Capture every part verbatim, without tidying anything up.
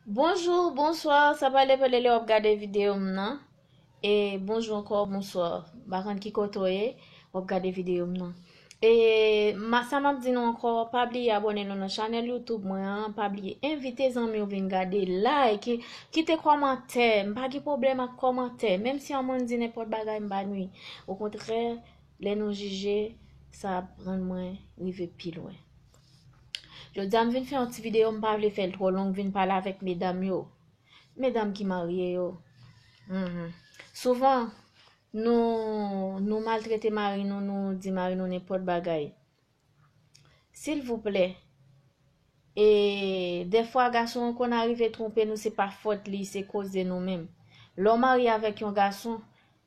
Bonjou, bonswa, sa pale pale lè w ap gade videyo m nan. E bonjou ankò, bonswa. M pa konn ki kote w ye, w ap gade videyo m nan. E ma, sa m ap di nou ankò, pa bliye abòne nou nan chanèl YouTube mwen an, pa bliye envite zanmi w vin gade, like, kite kòmantè. M pa gen pwoblèm ak kòmantè, menm si yon moun di nenpòt bagay, m pa nwi. Okontrè, lè nou jije, sa ap rann mwen rive pi lwen. Jodi a m vin fè yon ti videyo, m pa vle fè l twò long, vin pale avèk medam yo. Medam ki marye yo. Mhm. Souvan, nou, nou maltrete mari nou, nou di mari nou nenpòt bagay. Silvouplè, e dèfwa gason an konn arive twonpe nou, se pa fòt li, se koze nou menm. Lè w marye avèk yon gason,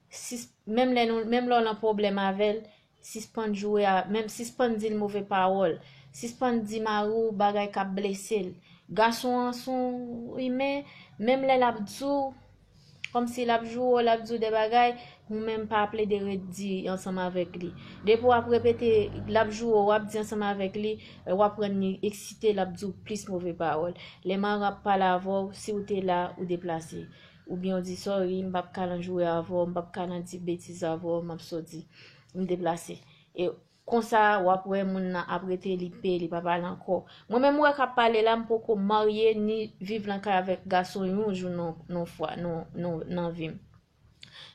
sis, menm lè nou, menm lè w nan pwoblèm avè l, sispann joure a, menm sispann di l move pawòl, sispann di mari w bagay k ap blese l. Gason an se yon imen, menm lè l ap di w, kòmsi l ap joure w, l ap di w de bagay, ou menm pa plede ret di ansanm avèk li. Depi w ap repete, l ap joure w, w ap di ansanm avèk li, w ap rann li eksite, l ap di w plis move pawòl. Lè mari ap pale avè w, si w te la, ou deplase. Oubyen w di, "Sorry, m p ap ka nan joure avè w, m p ap ka nan di betiz avè w, m ap soti, m deplase." E konsa, w ap wè moun nan ap rete, li pe, li pa pale ankò. Mwen menm, m wè k ap pale la, m poko marye, ni viv nan kay avèk gason yon jou non, non fwa, non, non, nan vi m.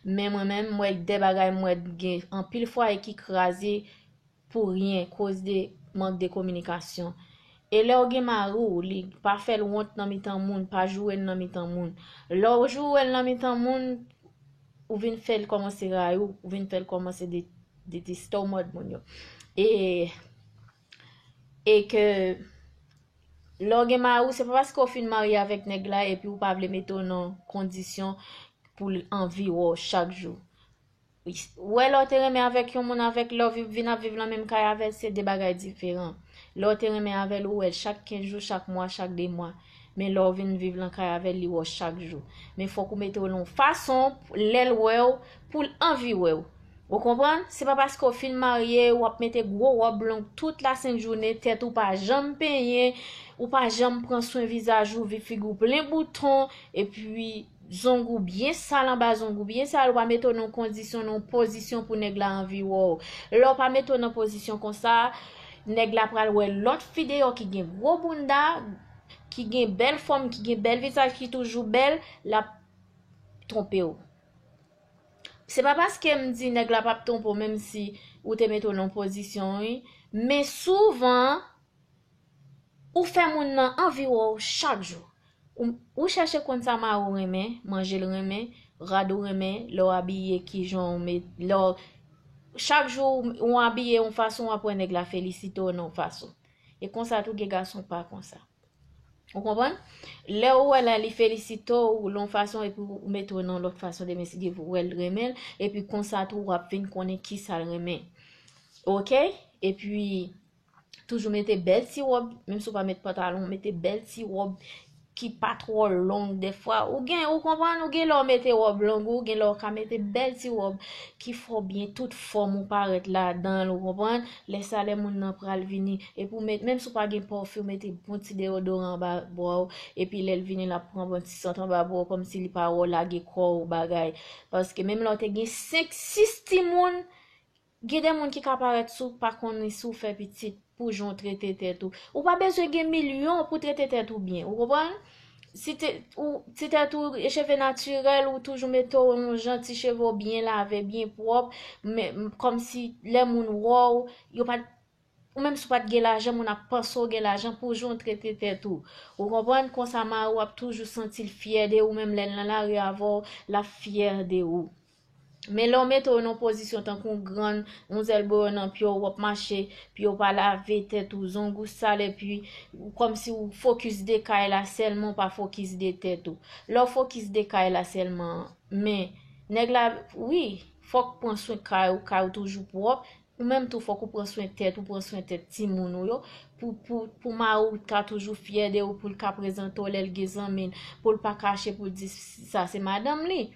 Men mwen menm, m wè de bagay, m wè gen anpil fwaye ki kraze pou ryen, koz de mank de kominikasyon. E lè w gen mari w, li pa fè l wont nan mitan moun, pa joure l nan mitan moun. Lè w joure l nan mitan moun, ou vin fè l kòmanse rayi w, ou vin fè l kòmanse de, deteste w mòd moun yo. E, e ke lè w gen mari w, se pa paske w fin marye avèk nèg la epi w pa vle mete w nan kondisyon pou l anvi wè w chak jou. Ou wè lè w te renmen avèk yon moun, avèk lè w viv, vin ap viv nan menm kay avè l, se de bagay diferan. Lè w te renmen avè l, ou wè l chak kenz jou, chak mwa, chak de mwa. Men lè w vin viv nan kay avè l, li wè w chak jou. Men fòk ou mete w nan yon fason, lè l wè w, pou l anvi wè w. Ou konprann? Se pa paske w fin marye, w ap mete gwo wòb long tout la sent jounen, tèt ou pa janm penyen, ou pa janm pran swen vizaj ou, vi figi w plen bouton, epi zong ou byen sal, anba zong ou byen sal, ou pa mete w nan yon kondisyon, nan yon pozisyon pou nèg la anvi wè w. Lè w pa mete w nan pozisyon konsa, nèg la pral wè lòt fi deyò ki gen gwo bounda, ki gen bèl fòm, ki gen bèl vizaj, ki toujou bèl, l ap twonpe w. Se pa paske m di nèg la p ap twonpe w, menm si ou te mete w nan pozisyon, wi. Men souvan, ou fè moun nan anvi wè w chak jou. Ou, ou chèche konn sa mari w renmen, manje l renmen, rad ou renmen, lè w abiye, kijan w met, lè w, chak jou ou abiye yon fason, w ap wè nèg la felisite w nan yon fason. E konsa tou, gen gason pa konsa. Ou konprann? Lè ou wè la, li felisite w, ou lè yon fason, epi ou mete w nan lòt fason, demen si Dye vle, ou wè l renmen l, epi konsa tou, w ap vin konnen kisa l renmen. Oke? Epi, toujou mete bèl ti wòb, menm si w pa met pantalon, mete bèl ti wòb ki pa twò long dèfwa. Ou gen, ou konprann, ou gen lè w mete wòb long, ou gen lè w ka mete bèl ti wòb ki fè w byen, tout fòm ou parèt ladan l, ou konprann? Lè sa, lè moun nan pral vini, epi w met, menm si w pa gen pafim, mete bon ti deyodoran anba bra w, epi lè l vini, l ap pran bon ti sant anba bra w, kòmsi li pa wè w lage kò w, bagay. Paske menm lè w te gen senk, sis timoun, gen de moun ki ka parèt si w pa konnen si w fè pitit pou jan w trete tèt ou. Ou pa bezwen gen milyon pou trete tèt ou byen, ou konprann? Si te, ou, ti tèt ou, cheve natirèl, ou toujou mete w yon jan, ti cheve w byen lave, byen pwòp, men, kòmsi lè moun wè w, yo pa t, ou menm si w pa t gen lajan, moun ap panse w gen lajan pou jan w trete tèt ou. Ou konprann? Konsa mari w ap toujou santi l fyè de ou, menm lè l nan lari avè w, l ap fyè de ou. Men lè w mete w nan pozisyon tankou yon grann, yon zèl boyo nan pye w, w ap mache, pye w pa lave, tèt ou, zong ou sal, epi ou kòmsi w fokis de kay la sèlman, w pa fokis de tèt ou. Lè w fokis de kay la sèlman, men nèg la, wi, fòk pran swen kay ou, kay ou toujou pwòp, ou menm tou fòk ou pran swen tèt ou, pran swen tèt timoun ou yo, pou, pou, pou mari w ka toujou fyè de ou, pou l ka prezante w lè l gen zanmi l, pou l pa kache pou l di sa se madanm li.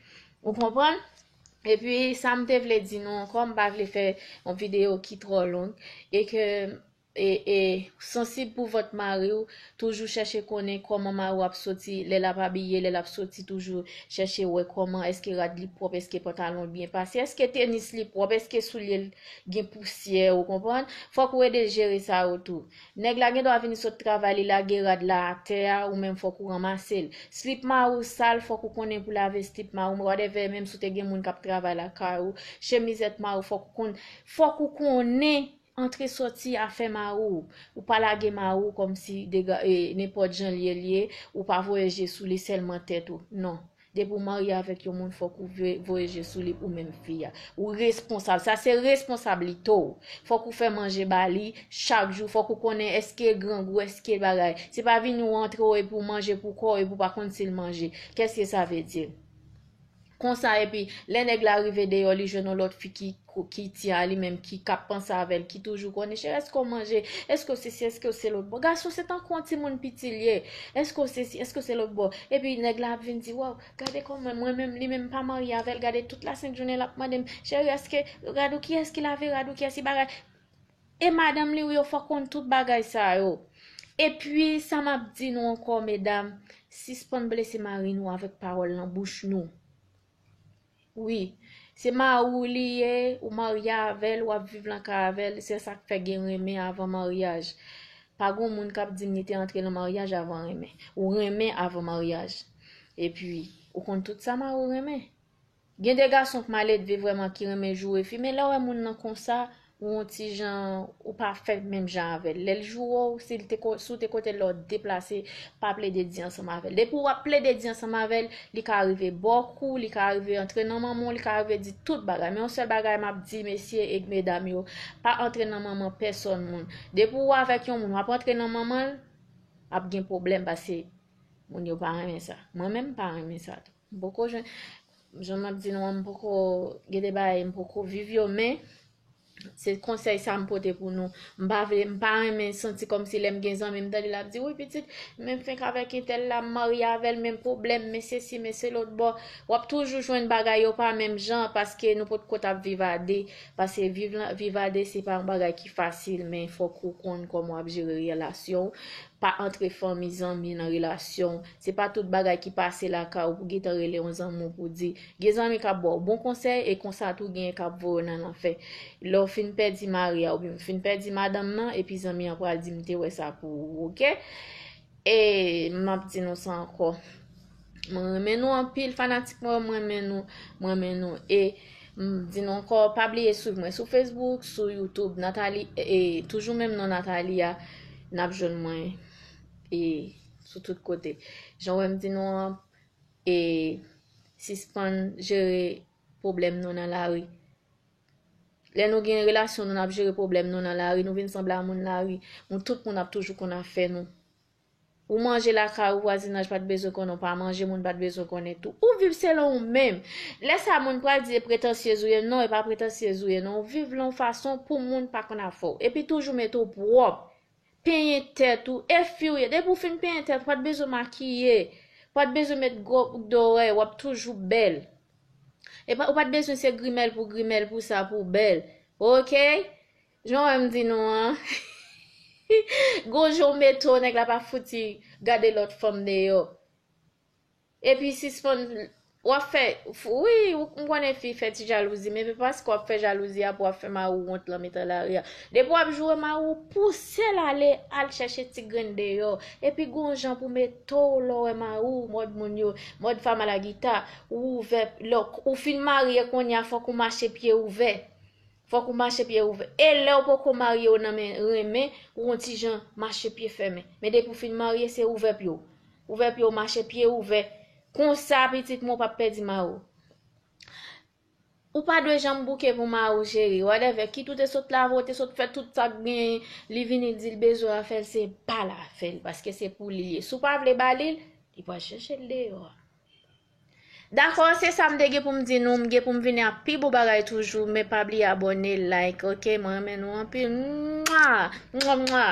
Ou konprann? Epi, sa m te vle di nou ankò, m pa vle fè yon videyo ki twò long, e ke e, e, sansib pou vant mari w, toujou chèche konnen kòman mari w ap soti, lè l ap abiye, lè l ap soti, toujou chèche wè kòman, èske rad li pwòp, èske pantalon l byen pase, èske tenis li pwòp, èske soulye l gen pousyè, ou konprann? Fòk ou ede l jere sa yo tou. Nèg la gen dwa vin sot travay, li lage rad la atè a, ou menm fòk ou ranmase l. Slip mari w sal, fòk ou konnen pou lave slip mari w, whatever, menm si w te gen moun k ap travay lakay ou, chemizèt mari w, fòk ou konn, fòk ou konnen antre sòti afè mari w. Ou pa lage mari w kòmsi dega, e, nenpòt jan l ye, l ye, ou pa voye je sou li sèlman tèt ou. Non. Depi w marye avèk yon moun, fòk ou ve-, voye je sou li ou menm fi a. Ou responsab. Sa se responsablite w. Fòk ou fè manje ba li chak jou. Fòk ou konnen èske grangou, èske bagay. Se pa vini w antre w epi w manje pou kò w epi w pa konn si l manje. Qu'est-ce que ça veut dire? Konsa, epi lè nèg la rive deyò, li jwenn yon lòt fi ki, ki tyen a li menm, ki, k ap panse avè l, ki toujou konnen, cheri, èske w manje? Èske w sesi? Èske w se lòt bò? Gason, se tankou yon timoun piti l ye. Èske w sesi? Èske w se lòt bò? Epi nèg la ap vin di, waw, gade kòman mwen menm, li menm pa marye avè l, gade tout la sent jounen l ap mande m, cheri, èske rad ou, kiyès ki lave rad ou, kiyès ki bagay? E madanm li, wi, yo fòk konn tout bagay sa yo. Epi, sa m ap di nou ankò, medam, sispann blese mari nou avèk pawòl nan bouch nou. Wi, se mari w li ye, ou marye avè l, w ap viv lakay avè l, se sa k fè gen renmen avan maryaj. Pa gon moun k ap di m li te antre nan maryaj avan renmen. Ou renmen avan maryaj. Epi, ou konn tout sa mari w renmen. Gen de gason k maledve vrèman ki renmen joure fi, men lè w wè moun nan konsa, ou yon ti jan, ou pa fè menm jan avè l. Lè l joure w, si l te ko-, si w te kote l lè w deplase, pa plede di ansanm avè l. Depi w ap plede di ansanm avè l, li ka rive ba w kou, li ka rive antre nan manman w, li ka rive di tout bagay. Men yon sèl bagay m ap di mesye e medam yo, pa antre nan manman pèsòn moun. Depi w avèk yon moun, w ap antre nan manman l, ap gen pwoblèm paske moun yo pa renmen sa. Mwen menm, m pa renmen sa tou. M poko jwenn, jan m ap di nou an, m poko, gen de bagay m poko viv yo, men se konsèy sa m pote pou nou. M pa vle, m pa renmen santi kòmsi lè m gen zanmi, m tande l ap di, wi, pitit, men m fenk avèk entèl la, m marye avè l, men pwoblèm, men sesi, men se lòt bò. W ap toujou jwenn bagay yo pa menm jan, paske nou potko t ap viv a de. Paske viv la, viv a de, se pa yon bagay ki fasil, men fòk ou konn kòman w ap jere relasyon w. Pa antre fanmi, zanmi nan relasyon w. Se pa tout bagay ki pase lakay ou pou gentan rele yon zanmi w pou di. Gen zanmi k ap ba w bon konsèy e konsa tou genyen k ap voye w nan lanfè. Lè w fin pèdi mari a oubyen w fin pèdi madanm nan, epi zanmi an pral di m te wè sa pou ou, oke? E m ap di nou sa ankò. Mwen renmen nou anpil, fanatik mwen, mwen renmen nou, mwen renmen nou. E m di nou ankò, pa bliye swiv mwen sou Facebook, sou YouTube, Nathalie, e, toujou menm non Nathalie a, n ap jwenn mwen, e, sou tout kote. Jan w wè m di nou an, e, sispann jere pwoblèm nou nan lari. Lè nou gen relasyon nou, n ap jere pwoblèm nou nan lari, nou vin sanble a moun lari. Moun, tout moun ap toujou konn afè nou. Ou manje lakay ou, vwazinaj pa t bezwen konnen, ou pa manje, moun pa t bezwen konnen tou. Ou viv selon ou menm. Lè sa moun pral di e pretansyez ou ye, non, e pa pretansyez ou ye, non. Ou viv lan yon fason pou moun pa konn afè w. Epi toujou mete w pwòp. Penyen tèt ou, e fi w ye. Depi w fin penyen tèt ou, pa t bezwen makiye. Pa t bezwen met gwo bouk dorèy, w ap toujou bèl. E pa, ou pa t bezwen se grimèl pou grimèl pou sa, pou bèl. Oke? Jan w wè m di nou an. Gon jan w mete w, nèg la pa fouti gade lòt fanm deyò. Epi sispann, w ap fè, f-, wi, w, m konnen fi fè ti jalouzi, men se pa paske w ap fè jalouzi a pou w ap fè mari w wont lan met an lari a. Depi w ap joure mari w, pouse l ale, al chèche ti grenn deyò. Epi gon jan pou mete w lè w wè mari w, mòd moun yo, mòd fanm a la gita, ou ouvè, lè w, ou fin marye kounye a, fòk ou mache pye ouvè. Fòk ou mache pye ouvè. E lè w poko marye, w nan men renmen, ou yon ti jan mache pye fèmen. Men depi w fin marye, se ouvè pye w. Ouvè pye w, mache pye ouvè. Konsa, pitit mwen, w p ap pèdi mari w. Ou pa dwe janm bouke pou mari w, cheri. Whatever. Kit ou te sot lave, ou te sot fè tout sa k genyen, li vini di l bezwen afè l, se pa l afè l, paske se pou li l ye. Si w pa vle ba li l, li pral chèche l deyò a. Dakò, se sa m te gen pou m di nou. M gen pou m vini ak pi bon bagay toujou, men pa bliye abòne, like, oke? Mwen renmen nou anpil. Mwa! Mwa, mwa!